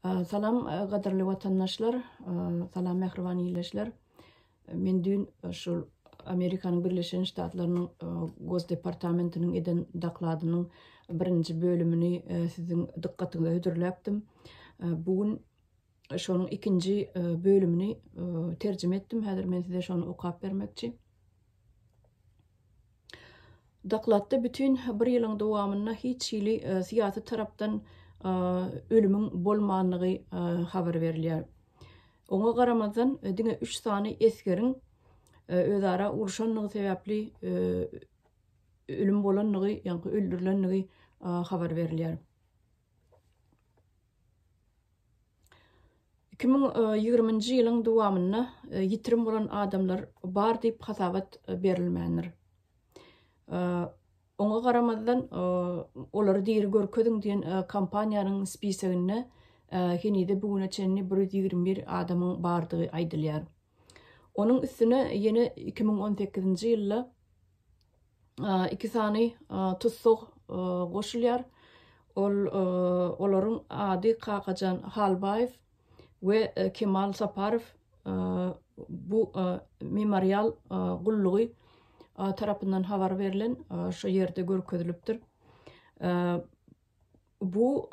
Salam gadyrly watandaşlar, salam mähriban ildeşler. Men düýn şul Amerikanyň Birleşen Ştatlarynyň Gosdepartamentiniň eden dokladynyň birinji bölümini siziň dykgatyňyza hödürläpdim. Bu gün şonuň ikinji bölümini terjime etdim. Häzir men size şony okap bermekçi. Dokladda bütin bir ýylyň dowamynda hiç hili syýasy tarapdan ölümiň bolmanlygy habar berilýär. Oňa garamazdan diňe üç sany esgeriň özara urşanlygy sebäpli ölüm bolanlygy, ýagny öldürilenligi habar berilýär. 2020-nji ýylyň dowamynda ýitirim bolan adamlar bar diýip hasabat berilmändir. Oňa garamazdan, olary diri görkeziň diýen kampaniýanyň spiseginde henize bu güne çenli 121 adamyň bardygy aýdylýar. Onuň üstüne ýene 2018-nji ýylda iki sany tussag goşulýar. Ol olaryň ady Kakajan Halbaýew we Kemal Saparow bu memorial gullugy tarapyndan habar berlen şu ýerde görkezilipdir. Bu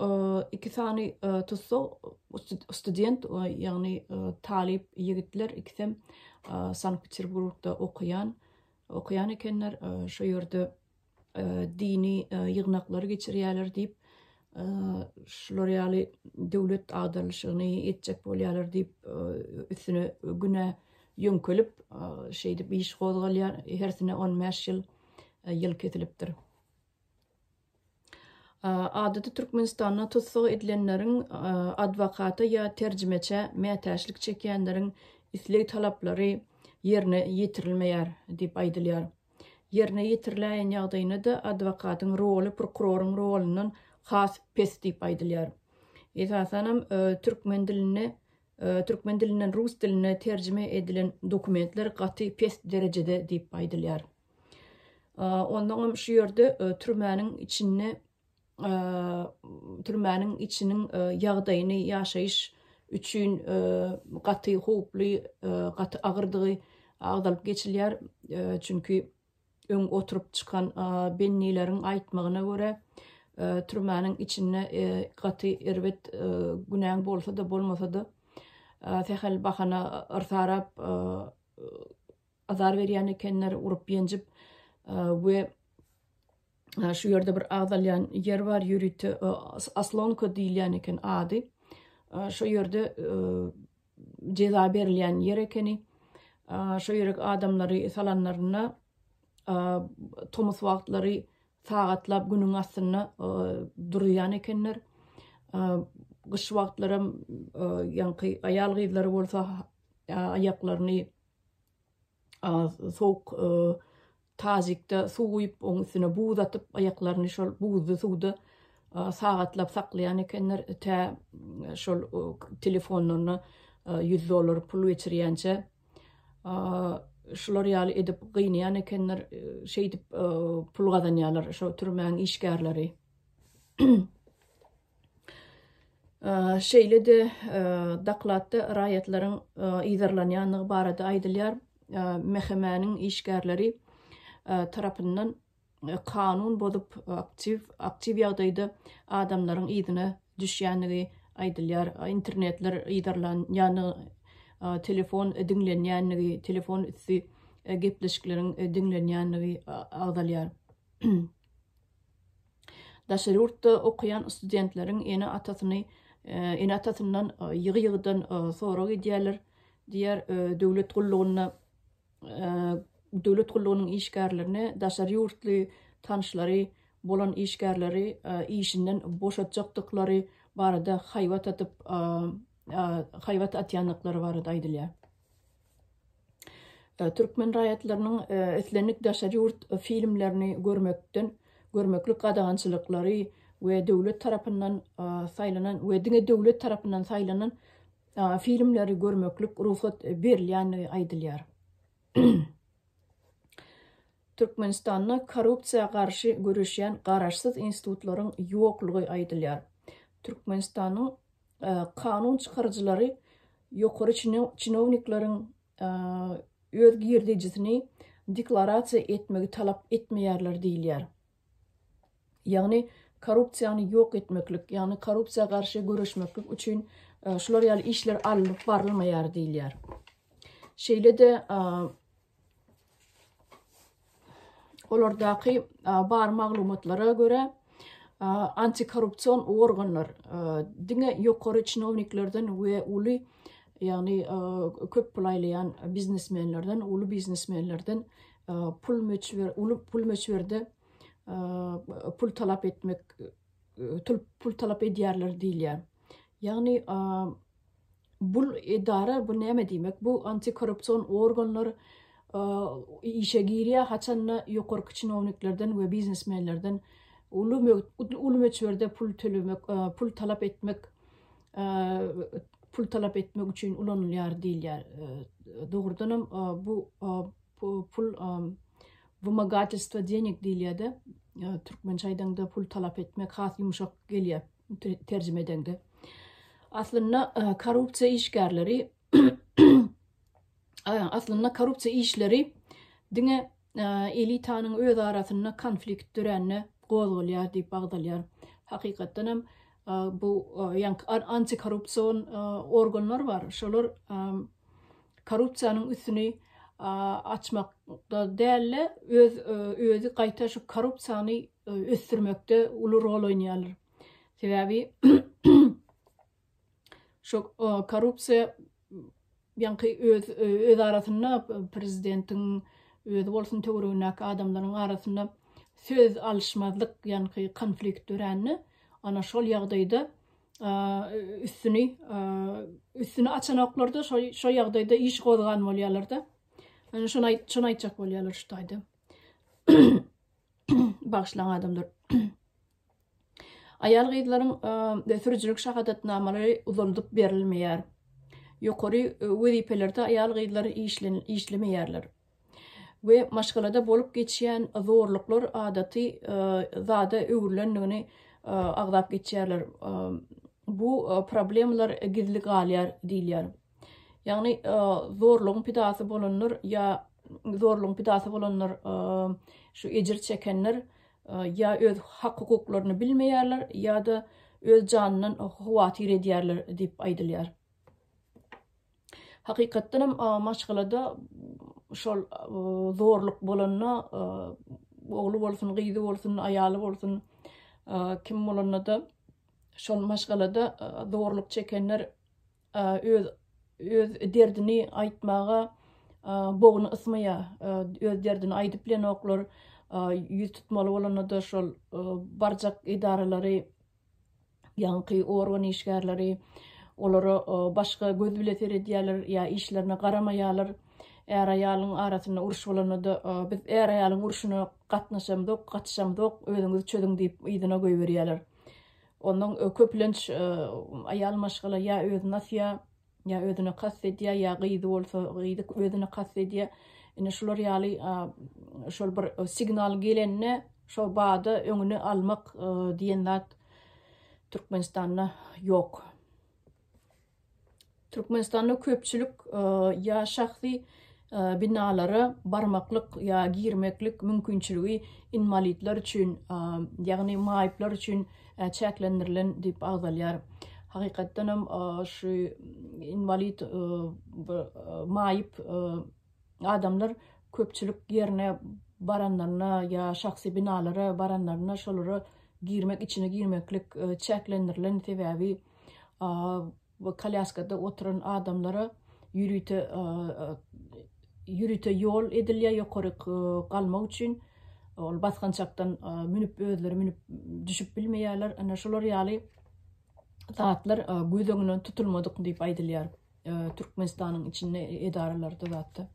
iki sany tussag student, ýagny talyp ýigitler ikisem Sankt-Peterburgda okaýan okaýan ekenler. Şo ýerde dini ýygnaklary geçirýärler diýip, şular ýaly döwlet agdarylyşygyny etjek bolýarlar diýip, üstüne günä ýöňkelip, şeýdip iş gozgalýar. Hersine 15 ýyl ýyl kesilipdir. Adaty Türkmenistanda tussag edilenleriň adwokata ýa terjimeçä mätäçlik çekýänleriň isleg-talaplary ýerine ýetirilmeýär diýip aýdylýar. Ýerine ýetiriläýen ýagdaýynda-da adwokatyň roly prokuroryň rolundan has pes diýip aýdylýar. Esasanam türkmen dilinde türkmen dilinden rus diline terjime edilen dokumentler gaty pes derejede diýip aýdylýar. Ondan hem şu ýerde türmäniň içinde türmäniň içiniň ýagdaýyny ýaşaýyş üçin gaty howply, gaty agyrdygy agzalyp geçilýär. Çünki öň oturyp çykan bendileriň aýtmagyna görä, türmäniň içinde gaty erbet günäň bolsa-da, bolmasa-da, sähel bahana yrsarap azar berýän ekenler, urup-ýenjip we şu ýerde bir agzalýan ýer bar, ýörite Aslonka diýilýän eken ady. Şu ýerde jeza berilýän ýer ekeni. Şu ýere adamlary salanlarynda tomus wagtlary sagatlap günüň astynda durýan ekenler. Gyş wagtlaram ýaňky aýal-gyzlary bolsa aýaklaryny sowuk tazikde suw guýup, oň üstüne buz atyp, aýaklaryny şol buzly suwda sagatlap saklaýan ekenler, tä şol telefonlaryna 100 dollar pul geçirýänçä. Şular ýaly edip gynaýan ekenler, şeýdip pul gazanýarlar şo türmäň işgärleri. Şeýle-de dokladda raýatlaryň yzarlanýandygy barada aýdylýar. MHM-niň işgärleri tarapyndan kanun bozup aktiw aktiw ýagdaýda adamlaryň yzyna düşýändigi aýdylýar. Internetler yzarlanýandygy, telefon diňlenýändigi, telefon üsti gepleşikleriň diňlenýändigi agzalýar. Daşary ýurtda okaýan studentleriň ene-atasyny ene-atasyndan ýygy-ýygydan sorag edýärler diýýär. Döwlet gullugynda döwlet gullugynyň işgärlerine daşary ýurtly tanyşlary bolan işgärleri işinden boşatjakdyklary barada haýbat atyp haýbat atýandyklary barada aýdylýar. Türkmen raýatlarynyň islendik daşary ýurt filmlerini görmekden görmeklik gadagançylyklary we döwlet tarapyndan saýlanan we diňe döwlet tarapyndan saýlanan filmleri görmeklik rugsat berilýändigi aýdylýar. Türkmenistanda korrupsiýa garşy göreşýän garaşsyz institutlaryň ýoklugy aýdylýar. Türkmenistanyň. Kanun çykaryjylary ýokary çinownikleriň öz girdejisini deklarasiýa etmegi talap etmeýärler diýilýär. Ýagny korrupsiýany ýok etmeklik, ýagny korrupsiýa garşy göreşmeklik üçin şular ýaly işler alnyp barylmaýar diýilýär. Şeýle-de olardaky bar maglumatlara görä antikorrupsion organlar diňe ýokary çinowniklerden we uly ýagny köp pul aýlaýan biznesmenlerden, uly biznesmenlerden pul möçber uly pul möçberde pul talap etmek pul talap edýärler diýilýär. Ýagny bul edara bu näme diýmek? Bu antikorrupsion organlar işe girýär, haçanda ýokarky çinowniklerden we biznesmenlerden uly uly möçberde pul tölemek, pul talap etmek pul talap etmek üçin ulanylýar diýilýär. Dogrudanam bu pul wymogatelstwo denig diýilýär-de, türkmençe aýdaňda pul talap etmek has ýumşak gelýär terjime edeňde. Aslynda korrupsiýa işgärleri aslynda korrupsiýa işleri diňe elitanyň öz arasynda konflikt dörände gozgalýar diýip agzalýar. Hakykatdan hem bu ýaňky antikorrupsion organlar bar. Şolar korrupsiýanyň üstüni açmakda däl-de, öz özi gaýta şu korrupsiýany ösdürmekde uly rol oýnaýarlar. Sebäbi şu korrupsiýa ýaňky öz öz arasynda prezidentiň özi bolsun töweregindäki adamlaryň arasynda söz alyşmazlyk ýaňky konflikt dörände ana şol ýagdaýda üstüni üstüni açanoklarda şo şo ýagdaýda iş gozgan bolýarlarda. Ýani şony aýt şony aýtjak bolýarlar şu taýda. Bagyşlaň adamlar. Aýal-gyzlaryň sürüjilik şahadatnamalary uzaldyp berilmeýär. Ýokary wezipelerde aýal-gyzlar işlemeýärler. We maşgalada bolup geçýän zorluklar adaty zada öwrülendigini agzap geçýärler. Bu problemalar gizli galýar diýilýär. Ýagny zorlugyň pidasy bolanlar ýa zorlugyň pidasy bolanlar şu ejir çekenler ýa öz hak-hukuklaryny bilmeýärler ýa-da öz janyndan howatyr edýärler diýip aýdylýar. Hakykatdan hem maşgalada şol zorluk bolanda ogly bolsun, gyzy bolsun, aýaly bolsun, kim bolanda-da şol maşgalada zorluk çekenler öz öz derdini aýtmaga bogny ysmaýar. Öz derdini aýdyp bilenoklar. Ýüz tutmaly bolanda-da şol barjak edaralary, ýaňky organ işgärleri olara başga göz bile seredýärler ýa işlerine garamaýarlar. Är-aýalyň arasynda uruş bolanda-da biz är-aýalyň urşuna gatnaşamzok, gatyşamzok, özüňiz çözüň diýip yzyna goýberýärler. Ondan köplenç aýal maşgala ýa özüni asýar, ýa özüne kast edýär, ýa gyzy bolsa gyzy özüne kast edýär. Ine şular ýaly şol bir signal gelende şo bada öňüni almak diýen zat Türkmenistanda ýok. Türkmenistanda köpçülik ýa şahsy binalara barmaklyk ýa girmeklik mümkinçiligi inwalidler üçin, ýagny maýyplar üçin çäklendirilen diýip agzalýar. Hakykatdan hem şu inwalid maýyp adamlar köpçülik ýerine baranlarynda ýa şahsy binalara baranlarynda şolara girmek içine girmeklik çäklendirilen sebäbi kolýaskada oturan adamlara ýörite ýörite ýol edilýär ýokaryk galmak üçin. Ol basgançakdan münüp özleri münüp düşüp bilmeýärler. Ine şular ýaly zatlar göz öňüne tutulmadyk diýip aýdylýar. Türkmenistanyň içinde edaralarda zatda.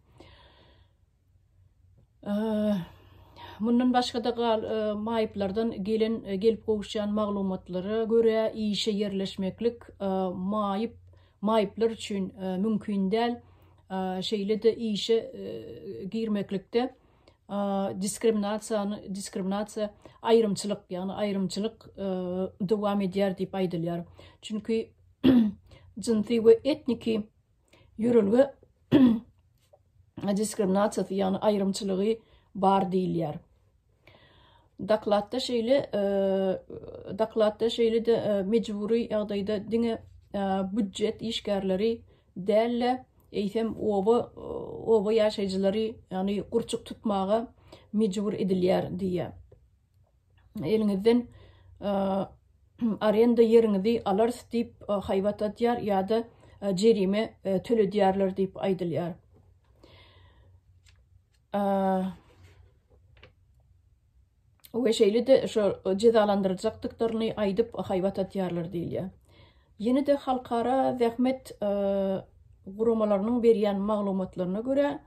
Mundan başga-da gal maýyplardan gelen gelip gowuşýan maglumatlara görä işe ýerleşmeklik maýyp maýyplar üçin mümkin däl. Şeýle-de işe girmeklikde diskriminasiýany diskriminasiýa aýrymçylyk, ýagny aýrymçylyk dowam edýär diýip aýdylýar. Çünki. jynsy we etniki ýörelge diskriminasiýasy, ýagny aýrymçylygy bar diýilýär. Dokladda şeýle dokladda şeýle-de mejbury ýagdaýda diňe býujet işgärleri däl-de, eýsem oba oba ýaşaýjylary, ýagny gurçuk tutmaga mejbur edilýär diýýär. Eliňizden arenda ýeriňizi alarys diýip haýbat atýar ýa-da jerime töledýärler diýip aýdylýar. We şeýle-de şo jezalandyrjakdyklaryny aýdyp haýbat atýarlar diýilýär. Ýene-de halkara zähmet guramalarynyň berýän maglumatlaryna görä,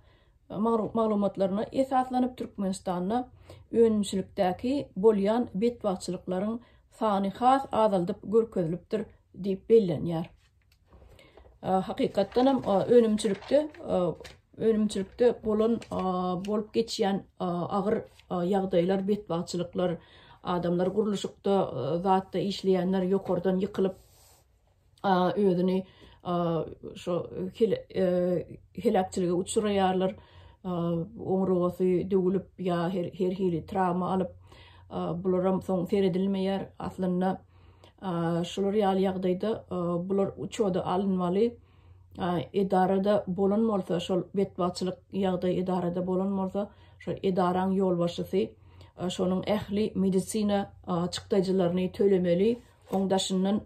maglumatlaryna esaslanyp Türkmenistanda önümçilikdäki bolýan betbagtçylyklaryň sany has azaldyp görkezilipdir diýip bellenýär. Hakykatdan hem önümçilikde önümçilikde bolan bolup geçýän agyr ýagdaýlar, betbagtçylyklar, adamlar gurluşykda zatda işleýänler ýokardan ýykylyp özüni şo heläkçilige uçraýarlar. Oňurgasy döwülip ýa her hili trawma alyp, bularam soň seredilmeýär. Aslynda Şular ýaly ýagdaýda bular uçoda alynmaly. Edarada bolan bolsa, şol betbagtçylyk ýagdaý edarada bolan bolsa, şol edaraň ýolbaşçysy şonuň ähli medisina çykdajylaryny tölemeli. Oň daşyndan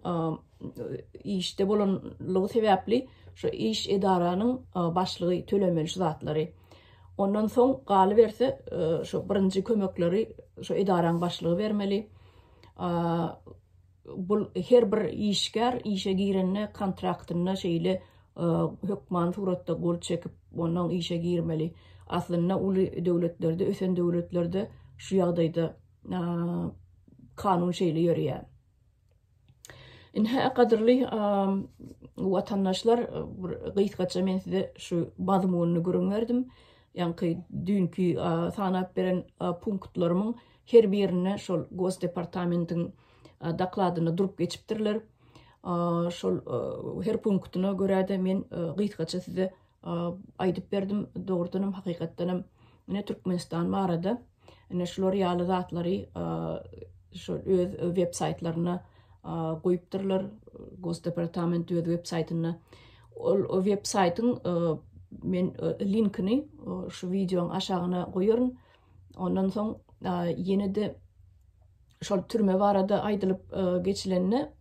işde bolanlygy sebäpli şu iş edaranyň başlygy tölemeli şu zatlary. Ondan soň galyberse şu birinji kömekleri şu edaraň başlygy bermeli. Bu her bir işgär işe girende kontraktynda şeýle hökmany suratda gol çekip, ondan işe girmeli. Aslynda uly döwletlerde, ösen döwletlerde şu ýagdaýda kanun şeýle ýöreýär. Ine, gadyrly watandaşlar, bir gysgaça men size şu mazmunyny gürrüň berdim. Ýaňky düýnki sanap beren punktlarymyň her birinde şol Gosdepartamentiň dokladynda durup geçipdirler. Şol her punktyna görä-de men gysgaça size aýdyp berdim. Dogrudan hem, hakykatdan hem ine Türkmenistan barada ine şular ýaly zatlary şol öz web saýtlarynda goýupdyrlar. Gosdepartament öz web saýtynda. Ol web saýtyň men linkini şu wideoň aşagyna goýaryn. Ondan soň ýene-de şol türme barada aýdylyp geçilende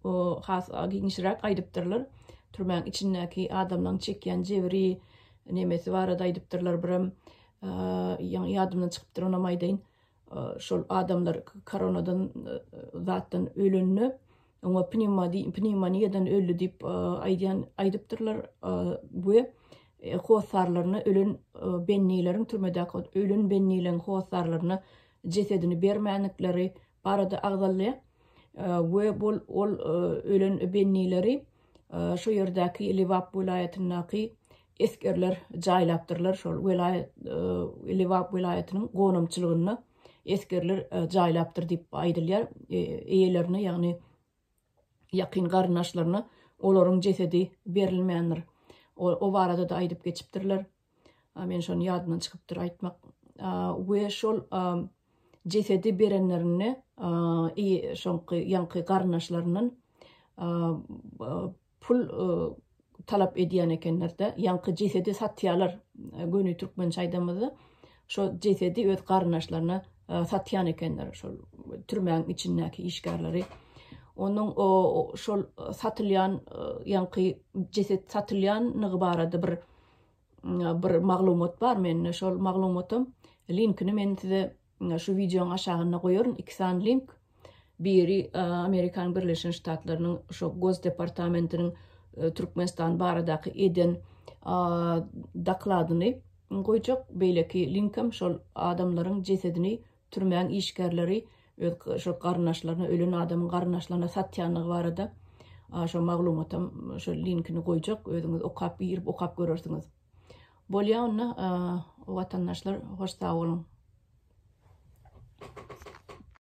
has giňişräk aýdypdyrlar. Türmäň içindäki adamlaryň çekýän jebri nemesi barada aýdypdyrlar. Birem ýaňy ýadymdan çykypdyr, onam aýdaýyn. Şol adamlar koronadan zatdan ölende oňa pnewmoniýadan öldi diýip aýdýan aýdypdyrlar we hossarlaryna ölen bennileriň türmedäki ölen bennileriň hossarlaryna jesedini bermänlikleri barada agzalýar we bol ol ölen bennileri şu ýerdäki Lebap welaýatyndaky esgerler jaýlapdyrlar şol welaýat Lebap welaýatynyň gonamçylygynda esgerler jaýlapdyr diýip aýdylýar eýelerine ýagny ýakyn garyndaşlaryna olaryň jesedi berilmändir. O, o barada-da aýdyp geçipdirler. Men şony ýadymdan çykypdyr aýtmak. We şol jesedi berenlerinde şoňky ýaňky garyndaşlaryndan pul talap edýän ekenler-de. Ýaňky jesedi satýarlar, göni türkmençe aýdamyzda, şo jesedi öz garyndaşlaryna satýan ekenler, şol türmäň içindäki işgärleri. Onuň o şol satylýan ýaňky jeset satylýanlygy barada bir bir maglumat bar mende. Şol maglumatam linkini men size şu wideoň aşagynda goýaryn. Iki sany link. Biri Amerikanyň Birleşen Ştatlarynyň şo Gosdepartamentiniň Türkmenistan baradaky eden dokladyny goýjak. Beýleki linkem şol adamlaryň jesedini türmäň işgärleri öz şo garyndaşlaryna ölen adamyň garyndaşlaryna satýanlygy barada şo maglumatam şo linkini goýjak. Özüňiz okap girip okap görersiňiz. Bolýa onda watandaşlar hoş sag boluň.